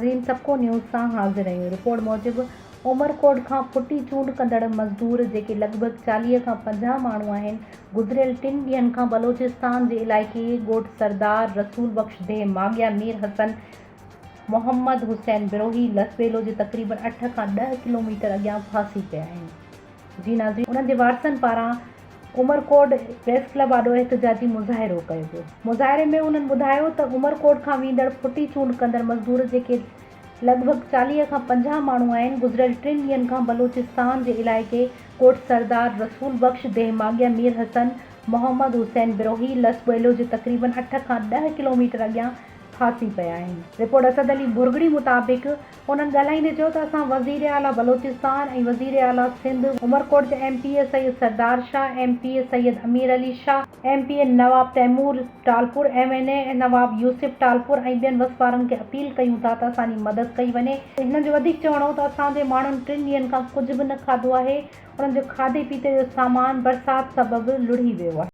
ناظرين سڀڪو نيوز سان حاضر آهيون رپورٽ موجب عمرڪوٽ کان ڦٽي چونڊ ڪندڙ مزدور جيڪي لڳ ڀڳ 40 کان 50 ماڻهو آهن گذريل ٽن ڏينهن کان بلوچستان جي علائقي ڳوٺ سردار رسول بخش ديهه ماڳيا مير حسن محمد حسين بروهي لسٻيلو جي تقريبن اٺ کان ڏهه ڪلوميٽر اڳيان ڦاسي پيا آهن. جي ناظرين انهن جي وارثن پاران عمرڪوٽ پريس ڪلب آڏو احتجاجي مظاهرو ڪيو ويو. مظاهري ۾ انهن ٻڌايو ته عمرڪوٽ کان ويندڙ ڦٽي چونڊ ڪندڙ مزدور جيڪي لڳ ڀڳ 40 کان 50 ماڻهو آهن گذريل ٽن ڏينهن کان بلوچستان جي علائقي ڳوٺ سردار رسول بخش ديهه ماڳيا مير حسن محمد حسين بروهي لس ٻيلو جي تقريبن اٺ کان ڏهه ڪلوميٽر اڳيان ڦاسي پيا آهن. رپورٽ اسد علي ڀرڳڙي مطابق انهن ڳالهائيندي چيو ته اسان وزير اعليٰ بلوچستان ۽ وزير اعليٰ سنڌ، عمرڪوٽ جي M P A Syed Sardar Shah, M P A Syed Amir Ali Shah, M P A Nawab Taimur Talpur, M N A Nawab Yousuf Talpur ۽ ٻين وس وارن کي اپيل ڪيون ٿا ته اسان جي مدد ڪئي وڃي. هنن جو وڌيڪ چوڻ هو ته اسان جي ماڻهن ٽن ڏينهن کان ڪجهه به نه کاڌو آهي، انهن جو کاڌي پيتي جو سامان برسات سبب لڙهي ويو آهي.